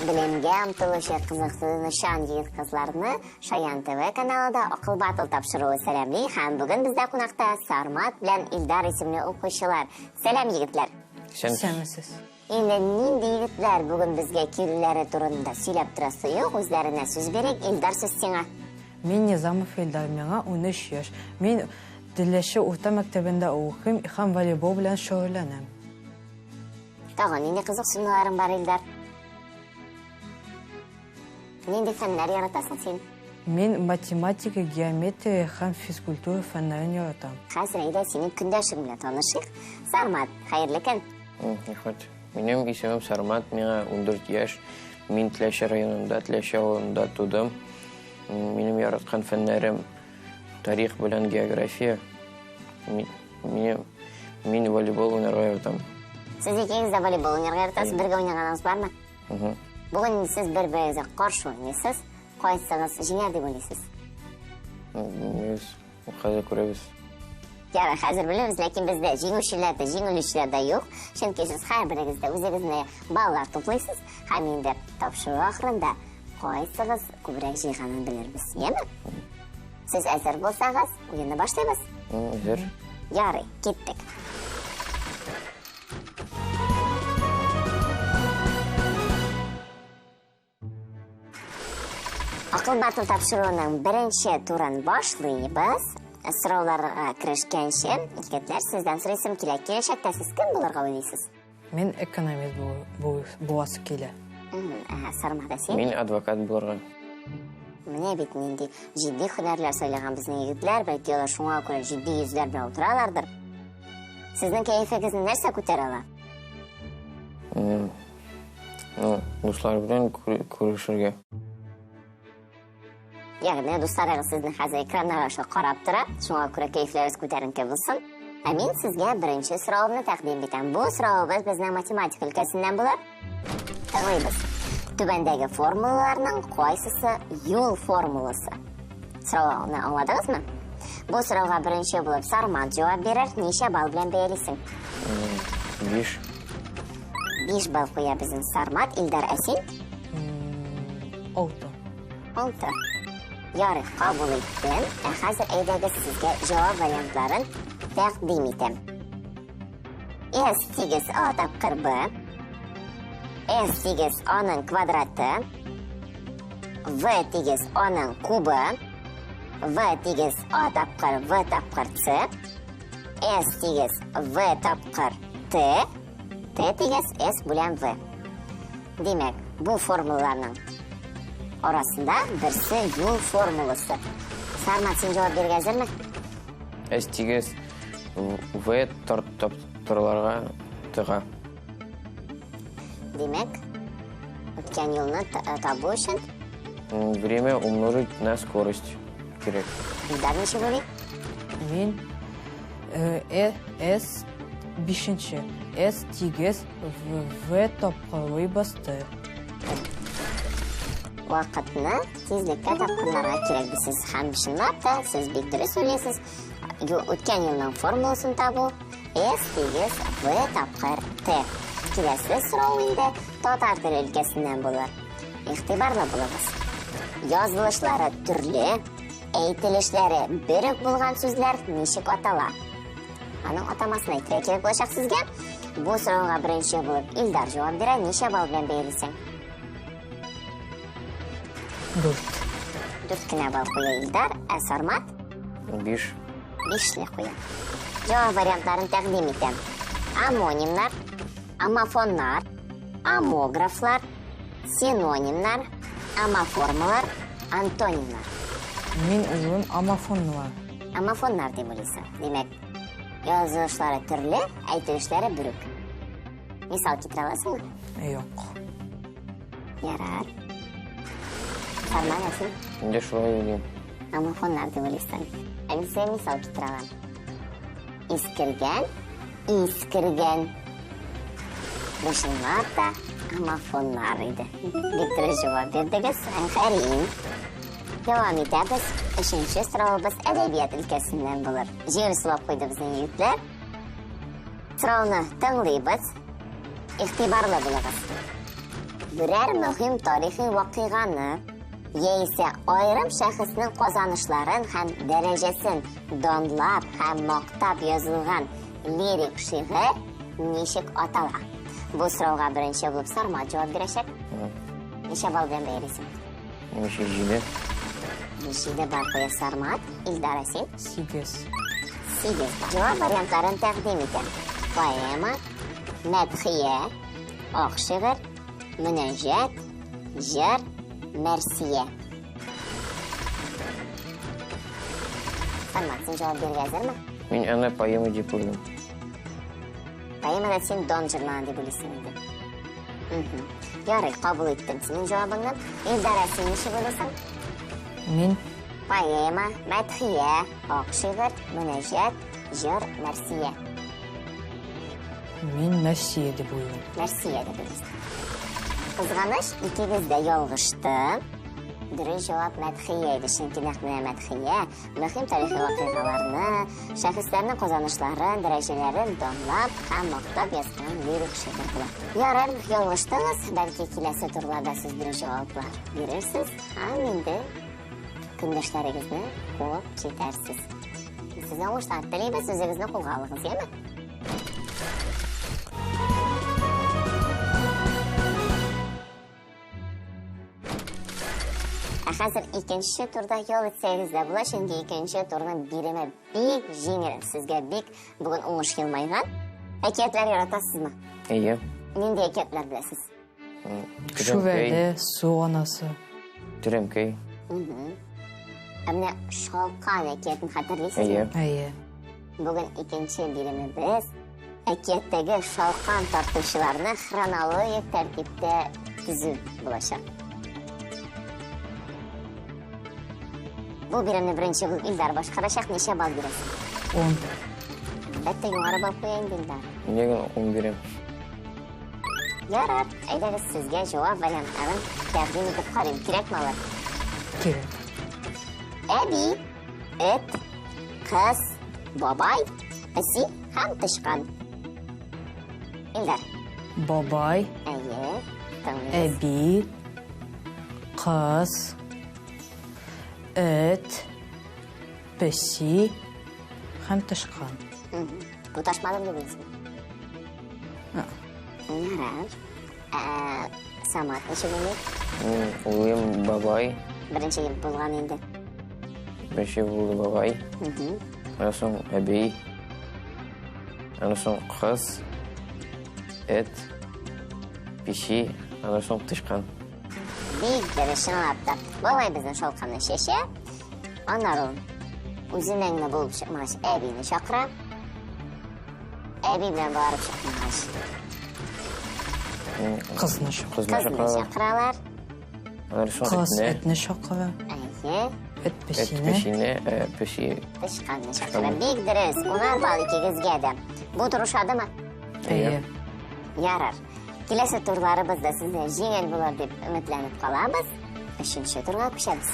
Белемгә омтылучы кызыксынучан егет-кызларны Шаян ТВ каналында Акыл Батыл тапшыруы сәламли һәм бүген бездә кунакта Сармат белән Илдар исемле укучылар. Сәлам, егетләр! Исәнмесез. Инде нинди егетләр бүген безгә килүләре турында сөйләп торасы юк, үзләренә сүз бирик. Илдар, сүз сиңа. Мин Низамов Илдар, миңа 13 яшь. Мин Теләче урта мәктәбендә укыйм һәм волейбол белән шөгыльләнәм. Тагын нинди кызыксынуларың бар, Илдар? Нинди фәннәр яратасың син? Мин математика, геометрия һәм физкультура фәннәрен яратам. Хәзер әйдә синең көндәшең белән танышыйк. Сармат, хәерле көн. Рәхмәт. Минем исемем Сармат, миңа 14 яшь. Мин Теләче районында, Теләче авылында тудым. Минем яраткан фәннәрем тарих белән география. Мин волейбол уйнарга яратам. Сез икегез дә волейбол уйнарга яратасыз, бергә уйнаганыгыз бармы? Бүген сез бер-берегезгә каршы уйныйсыз. Кайсыгыз җиңәр дип уйлыйсыз? Без хәзер күрәбез. Ярар, хәзер белербез, ләкин бездә җиңүчеләр дә, җиңелүчеләр дә юк. Чөнки сез һәрберегез дә үзегезне баллар туплыйсыз һәм инде тапшыру ахырында кайсыгыз күбрәк җыйганын белербез. Яме? Сез әзер булсагыз, уенны башлыйбыз. Әзер. Ярый, киттек. Акыл батыл тапшыруының беренче турын башлыйбыз. Сорауларга керешкәнче, егетләр, сездән сорыйсым килә. Киләчәктә сез кем булырга уйлыйсыз? Мин экономист буласы килә. Сармада син? Мин адвокат булырга. Менә бит нинди җитди һөнәрләр сайлаган безнең егетләр, бәлки алар шуңа күрә җитди йөзләр белән утыралардыр. Сезнең кәефегезне нәрсә күтәрә ала? Ну, дуслар белән күрешергә. Ягъни дусларыгыз сезне хәзер экраннар аша карап тора, шуңа күрә кәефләрегез күтәренке булсын. Ә мин сезгә беренче соравымны тәкъдим итәм. Бу соравыбыз безнең математика өлкәсеннән булыр. Тыңлыйбыз. Түбәндәге формулаларның кайсысы юл формуласы? Сорауны аңладыгызмы? Бу сорауга беренче булып Сармат җавап бирер. Ничә балл белән бәялисең? 5. 5 балл куя безнең Сармат. Илдар, ә син? 6. 6. Ярый, кабул иттем. Ә хәзер әйдәгез сезгә җавап вариантларын тәкъдим итәм. S тигез А тапкыр Б. S тигез А-ның квадраты. В тигез А-ның кубы. В тигез А тапкыр В тапкыр С. S тигез В тапкыр Т. Т тигез S бүләм В. Димәк, бу формулаларның арасында берсе юл формуласы. Сармат, син җавап бирергә әзерме? S тигез В тапкырларга тыга. Димәк, үткән юлны табу өчен время умножить на скорость кирәк. Илдар ничек уйлый? Мин S бишенче. S тигез В тапкырлый басты. Вакытны тизлеккә тапкырларга кирәк дисез. Һәм чынлап та сез бик дөрес уйлыйсыз. Үткән юлның формуласын табу S тигез В тапкыр Т. Киләсе сорау инде татар теле өлкәсеннән булыр. Игътибарлы булыгыз. Язылышлары төрле, әйтелешләре бер үк булган сүзләр ничек атала? Аның атамасын әйтергә кирәк булачак сезгә. Бу сорауга беренче булып Илдар җавап бирә. Ничә балл белән бәялисең? 4. 4 кенә балл куя Илдар. Ә Сармат? 5. 5-ле куя. Җавап вариантларын тәкъдим итәм. Амонимнар, амофоннар, амографлар, синонимнар, амоформалар, антонимнар. Мин уйлыйм амофоннар. Амофоннар дип уйлыйсың. Димәк, язылышлары төрле, әйтелешләре бер үк. Мисал китерә аласыңмы? Юк. Ярар. Сарман, ә син? Мин дә шулай уйлыйм. Амофоннар дип уйлыйсың. Ә мин сезгә мисал китерә алам. Искергән, искергән. Бу чынлап та амофоннар иде. Бик дөрес җавап бирдегез. Афәрин. Дәвам итәбез. Өченче соравыбыз әдәбият өлкәсеннән булыр. Җиңел сулап куйды безнең егетләр. Сорауны тыңлыйбыз. Игътибарлы булыгыз. Берәр мөһим тарихи вакыйганы яисә аерым шәхеснең казанышларын һәм дәрәҗәсен данлап һәм мактап язылган лирик шигырь ничек атала? Бу сорауга беренче булып Сармат җавап бирәчәк. Ничә балл белән бәялисең? Ничә җиде? Җиде балл куя Сармат. Илдар, ә син? 8. 8. Җавап вариантларын тәкъдим итәм. Поэма, мәдхия, ак шигырь, мөнәҗәт, җыр, мәрсия. Сармат, син җавап бирергә әзерме? Мин аны поэма дип уйлыйм. Поэмада син дан җырлана дип уйлыйсың инде. Ярый, кабул иттем синең җавабыңны. Илдар, ә син ничек уйлыйсың? Мин Поэма, мәдхия, ак шигырь, мөнәҗәт, җыр, мәрсия. Мин мәрсия дип уйлыйм. Мәрсия дип уйлыйсың. Кызганыч, икегез дә ялгышты. Дөрес җавап мәдхия иде, чөнки нәкъ менә мәдхия мөһим тарихи вакыйгаларны, шәхесләрнең казанышларын, дәрәҗәләрен данлап һәм мактап язган лирик шигырь була. Ярар, ялгыштыгыз, бәлки киләсе турларда сез дөрес җаваплар бирерсез һәм инде көндәшләрегезне куып җитәрсез. Сезгә уңышлар телибез, үзегезне кулга алыгыз, яме? Ә хәзер икенче турда ял итсәгез дә була, чөнки икенче турның биреме бик җиңел. Сезгә бик бүген уңыш елмайган. Әкиятләр яратасызмы? Әйе. Нинди әкиятләр беләсез? Шүвәле, су анасы. Теремкәй. Ә менә Шалкан әкиятен хәтерлисезме? Әйе. Әйе. Бүген икенче биремебез әкияттәге шалкан тартучыларны хронологик тәртиптә төзү булачак. Бу биремне беренче булып Илдар башкарачак. Ничә балл бирәсең? 10. Әлбәттә, югары балл куя инде Илдар. Нигә 10 бирәм? Ярар, әйдәгез сезгә җавап вариантларын тәкъдим итеп карыйм. Кирәкме алар? Кирәк. Әби, эт, кыз, бабай, песи һәм тычкан. Илдар. Бабай, Әйе, тыңлыйбыз. әби, кыз, эт, песи һәм тычкан. Буташмадым дип уйлыйсың? Ярар. Ә, Самат ничек уйлый? Мин уйлыйм бабай. Беренче ел булган инде. Беренче булды бабай. Аннан соң әби. Аннан соң кыз, эт, песи, аннан соң тычкан. Бик дөрес, чынлап та. Бабай безнең шалканны чәчә. Аннары ул үзенең генә булып чыкмагач, әбине чакыра. Әби белән барып чыкмагач, Кызны чакыра. Кызны кызны чакыралар. чакыралар. Аннан соң Кыз этне, этне чакыра. Әйе, Эт эт песине. песине, песи. тычканны чакыра. Бик дөрес. Унар балл икегезгә дә. Бу тур ошадымы? Әйе. Ярар. Киләсе турларыбыз да сезгә җиңел булыр дип өметләнеп калабыз. Өченче турга күчәбез.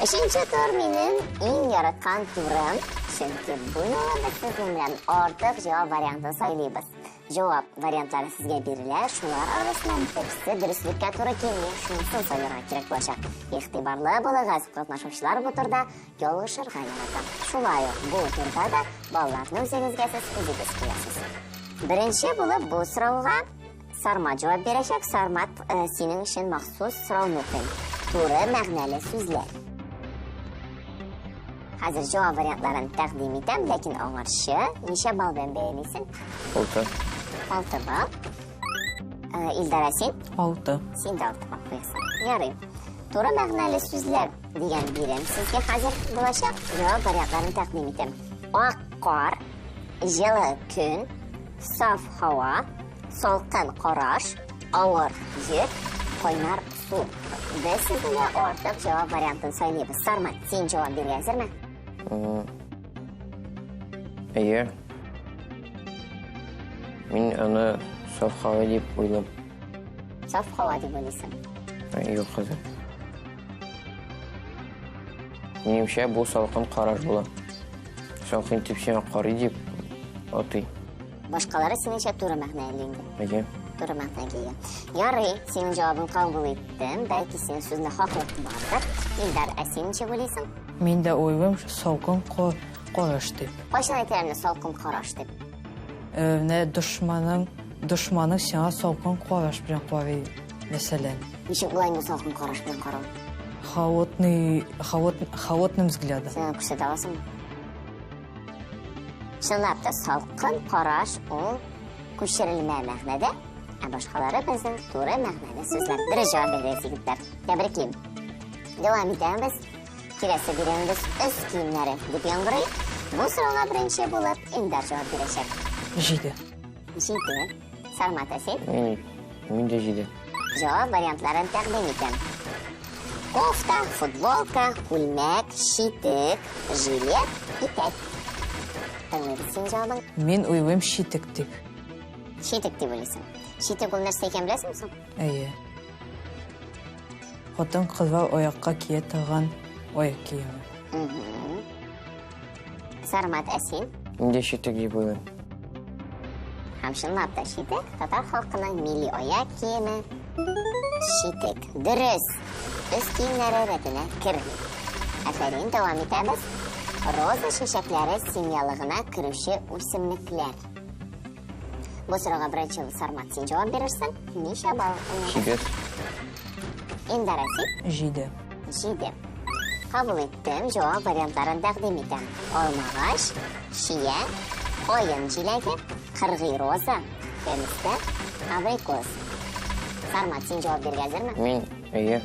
Өченче тур минем иң яраткан турым, чөнки бу юлы без сезнең белән артык җавап вариантын сайлыйбыз. Җавап вариантлары сезгә бирелә, шулар арасыннан берсе дөреслеккә туры килми, шунысын сайларга кирәк булачак. Игътибарлы булыгыз, катнашучылар бу турда ялгышырга ярата. Шулай ук бу турда да балларны үзегезгә сез үзегез куясыз. Беренче булып бу сорауга Сармат җавап бирәчәк. Сармат, синең өчен махсус сорауны укыйм. Туры мәгънәле сүзләр. Хәзер җавап вариантларын тәкъдим итәм, ләкин аңарчы ничә балл белән бәялисең? 6. 6 балл. Илдар, ә син? 6. Син дә 6 балл куясың. Ярый. Туры мәгънәле сүзләр дигән бирем сезгә хәзер булачак. Җавап вариантларын тәкъдим итәм. Ак кар, җылы көн, саф һава, салкын караш, авыр йөк, кайнар су. Без сезгә артык җавап вариантын сайлыйбыз. Сармат, син җавап бирергә әзерме? Әйе. Мин аны саф һава дип уйлыйм. Саф һава дип уйлыйсың? Юк, хәзер. Минемчә, бу салкын караш була. Салкын итеп сиңа карый дип, атый. Башкалары синеңчә туры мәгънәле инде. Әйе. Туры мәгънәгә ия. Ярый, синең җавабың кабул иттем. Бәлки синең сүзеңдә хаклык бардыр. Илдар, ә син ничек уйлыйсың? Мин дә уйлыйм, салкын караш дип. Кайчан әйтәләр менә салкын караш дип? Менә дошманың, дошманың сиңа салкын караш белән карый, мәсәлән. Ничек була инде салкын караш белән карау? Холодный, холод, холодным взглядом. Син аны күрсәтә аласыңмы? Чынлап та салкын караш ул күчерелмә мәгънәдә, ә башкалары безнең туры мәгънәле сүзләр. Дөрес җавап бирдегез, егетләр. Тәбриклим. Дәвам итәбез. Киләсе биремебез өс киемнәре дип яңгырый. Бу сорауга беренче булып Илдар җавап бирәчәк. Җиде. Җиде. Сармат, ә син? Мин, мин дә җиде. Җавап вариантларын тәкъдим итәм. Кофта, футболка, күлмәк, читек, жилет, итәк. Тыңлыйбыз синең җавабың. Мин уйлыйм читек дип. Читек дип уйлыйсың. Читек ул нәрсә икән беләсеңме соң? Әйе. Хатын-кызлар аякка кия торган аяк киеме. Сармат, ә син? Мин дә читек дип уйлыйм. Һәм чынлап та читек татар халкының милли аяк киеме. Читек. Дөрес. Өс киемнәре рәтенә керми. Афәрин, дәвам итәбез. Роза чәчәкләре семьялыгына керүче үсемлекләр. Бу сорауга беренче Сармат син җавап бирерсең. Ничә балл уйнадың? Сигез. Илдар, ә син? Җиде. Җиде. Кабул иттем, җавап вариантларын тәкъдим итәм. Алмагач, чия, каен җиләге, кыргый роза, кәбестә, абрикос. Сармат, син җавап бирергә әзерме? Мин, әйе.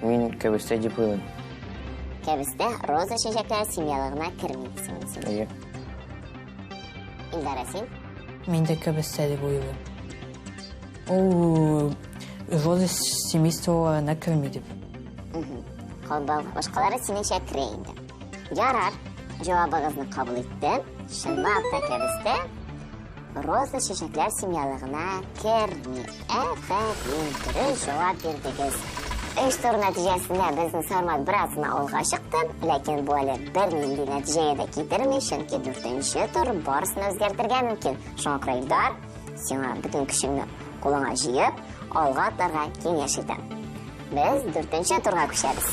Мин кәбестә дип уйлыйм. Кәбестә роза чәчәкләре семьялыгына керми дисең син. Әйе. Илдар, ә син? Мин дә кәбестә дип уйлыйм. Ул роза семействоларына керми дип. Башкалары синеңчә керә инде. Ярар, җавабыгызны кабул иттем. Чынлап та кәбестә роза чәчәкләр семьялыгына керми. Афәрин, дөрес җавап бирдегез. Өч тур нәтиҗәсендә безнең Сармат бераз гына алга чыкты, ләкин бу әле бернинди нәтиҗәгә дә китерми, чөнки дүртенче тур барысын да үзгәртергә мөмкин. Шуңа күрә, Илдар, сиңа бөтен көчеңне кулыңа җыеп, алга атларга киңәш итәм. Без дүртенче турга күчәбез.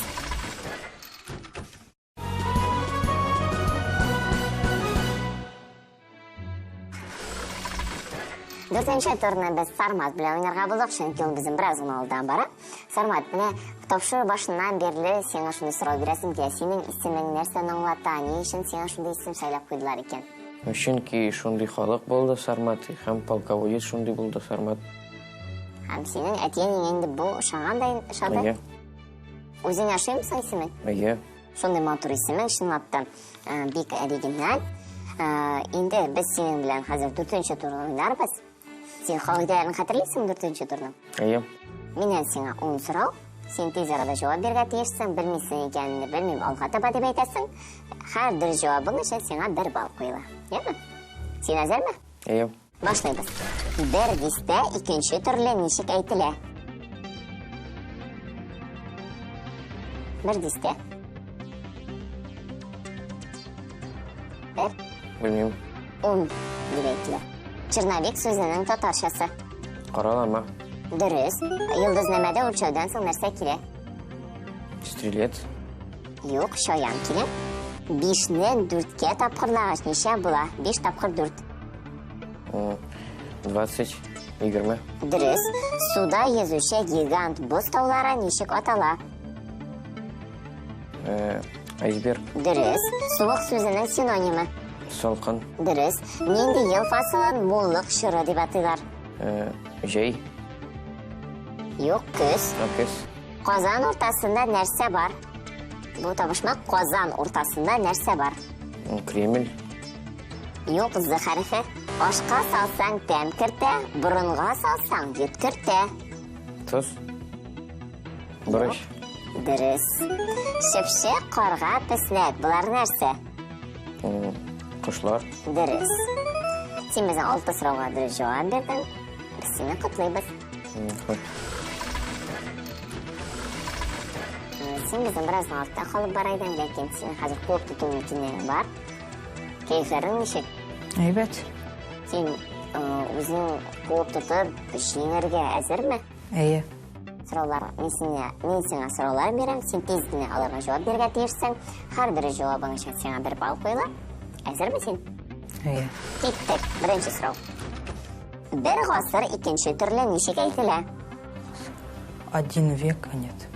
Дүртенче турны без Сармат белән уйнарга булдык, чөнки ул безнең бераз гына алдан бара. Сармат, менә тапшыру башыннан бирле сиңа шундый сорау бирәсем килә. Синең исемең нәрсәне аңлата? Ни өчен сиңа шундый исем сайлап куйдылар икән? Чөнки шундый халык булды Сармат, һәм полководец шундый булды Сармат. Һәм синең әти-әниең инде бу ошаган да ошады? Әйе. Үзең ошыймы соң исемең? Әйе. Шундый матур исемең, чынлап та, бик оригиналь. Инде без синең белән хәзер дүртенче турны уйнарбыз. Син кагыйдәләрен хәтерлисеңме дүртенче турның? Әйе. Миннән сиңа 10 сорау. Син тиз арада җавап бирергә тиешсең. Белмисең икәнне белмим, алга таба дип әйтәсең. Һәр дөрес җавабың өчен сиңа 1 балл куела. Яме? Син әзерме? Әйе. Башлыйбыз. Бер дистә икенче төрле ничек әйтелә? Бер дистә. Бер. Белмим. Ун дип әйтелә. Черновик сүзенең татарчасы. Каралама. Дөрес. Йолдызнамәдә үлчәүдән соң нәрсә килә? Стрелец. Юк, чаян килә. Бишне дүрткә тапкырлагач ничә була? 5 тапкыр 4. 20, егерме. Дөрес. Суда йөзүче гигант боз таулары ничек атала? Айсберг. Дөрес. Суык сүзенең синонимы? Салкын. Дөрес. Нинди ел фасылын муллык чоры дип атыйлар? Җәй. Юк, көз. А, көз. Казан уртасында нәрсә бар? Бу табышмак Казан уртасында нәрсә бар? Кремль. Юк, З хәрефе. Ашка салсаң тәм кертә, борынга салсаң йөткертә. Тоз. Борыч. Дөрес. Чыпчык, карга, песнәк. Болар нәрсә? Кошлар. Дөрес. Син безнең 6 сорауга дөрес җавап бирдең. Без сине котлыйбыз. Син безнең бераз гына артта калып бара идең, ләкин сине хәзер куып тоту мөмкинлегең бар. Кәефләрең ничек? Әйбәт. Син үзең куып тотып җиңәргә әзерме? Әйе. Сораулар, мин сиңа, мин сиңа сораулар бирәм, син тиз генә аларга җавап бирергә тиешсең. Һәр дөрес җавабың өчен сиңа бер балл куела. Әзерме син? Әйе. Киттек. Беренче сорау. Бер гасыр икенче төрле ничек әйтелә? Один век, а нет.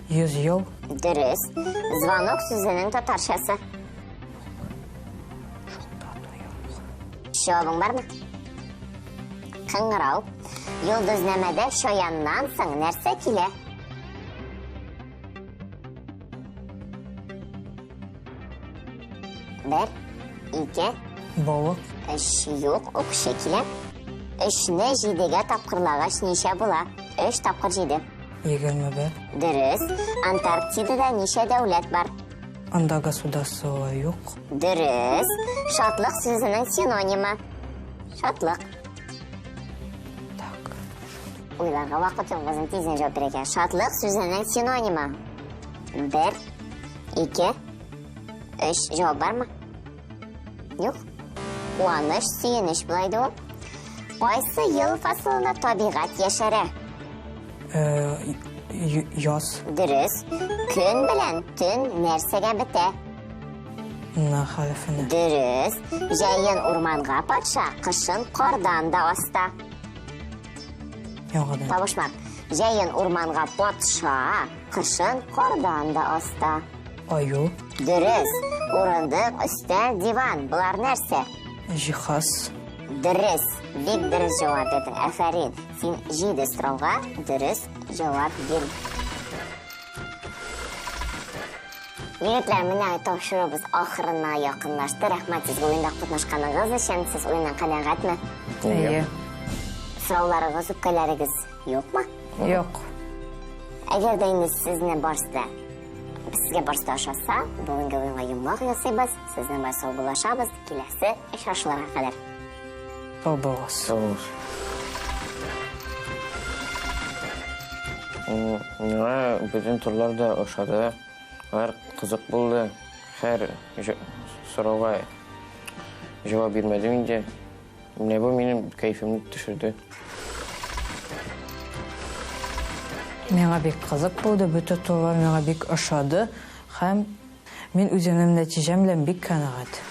100 ел. Дөрес. Звонок сүзенең татарчасы. Җавабың бармы? Кыңгырау. Йолдызнамәдә чаяннан соң нәрсә килә? Бер, ике, Балык. Өч, юк, укчы килә. Өчне җидегә тапкырлагач ничә була? Өч тапкыр җиде. 21. Дөрес. Антарктидада ничә дәүләт бар? Анда государство юк. Дөрес. Шатлык сүзенең синонимы. Шатлык. Так. Уйларга вакыт юк, безнең тиздән җавап бирергә. Шатлык сүзенең синонимы. Бер, ике, өч. Җавап бармы? Юк. Куаныч, сөенеч була иде ул. Кайсы ел фасылында табигать яшәрә? Яз. Дөрес. Көн белән төн нәрсәгә бетә? Н хәрефенә. Дөрес. Җәен урманга патша, кышын кардан да аста. Яңадан. Табышмак. Җәен урманга патша, кышын кардан да аста. Аю. Дөрес. Урындык, өстәл, диван. Болар нәрсә? Җиһаз. Дөрес. Бик дөрес җавап бирдең. Афәрин. Син җиде сорауга дөрес җавап бирдең. Егетләр, менә тапшыруыбыз ахырына якынлашты. Рәхмәт сезгә уенда катнашканыгыз өчен. Сез уеннан канәгатьме? Әйе. Сорауларыгыз, үпкәләрегез юкмы? Юк. Әгәр дә инде сезне барысы да, сезгә барысы да ошаса, бүгенге уенга йомгак ясыйбыз. Сезнең белән саубуллашабыз. Киләсе очрашуларга кадәр. Сау булыгыз. Сау булыгыз. Миңа бөтен турлар да ошады. Алар кызык булды. Һәр сорауга җавап бирмәдем инде. Менә бу минем кәефемне төшерде. Миңа бик кызык булды, бөтен турлар миңа бик ошады һәм мин үземнең нәтиҗәм белән бик канәгать.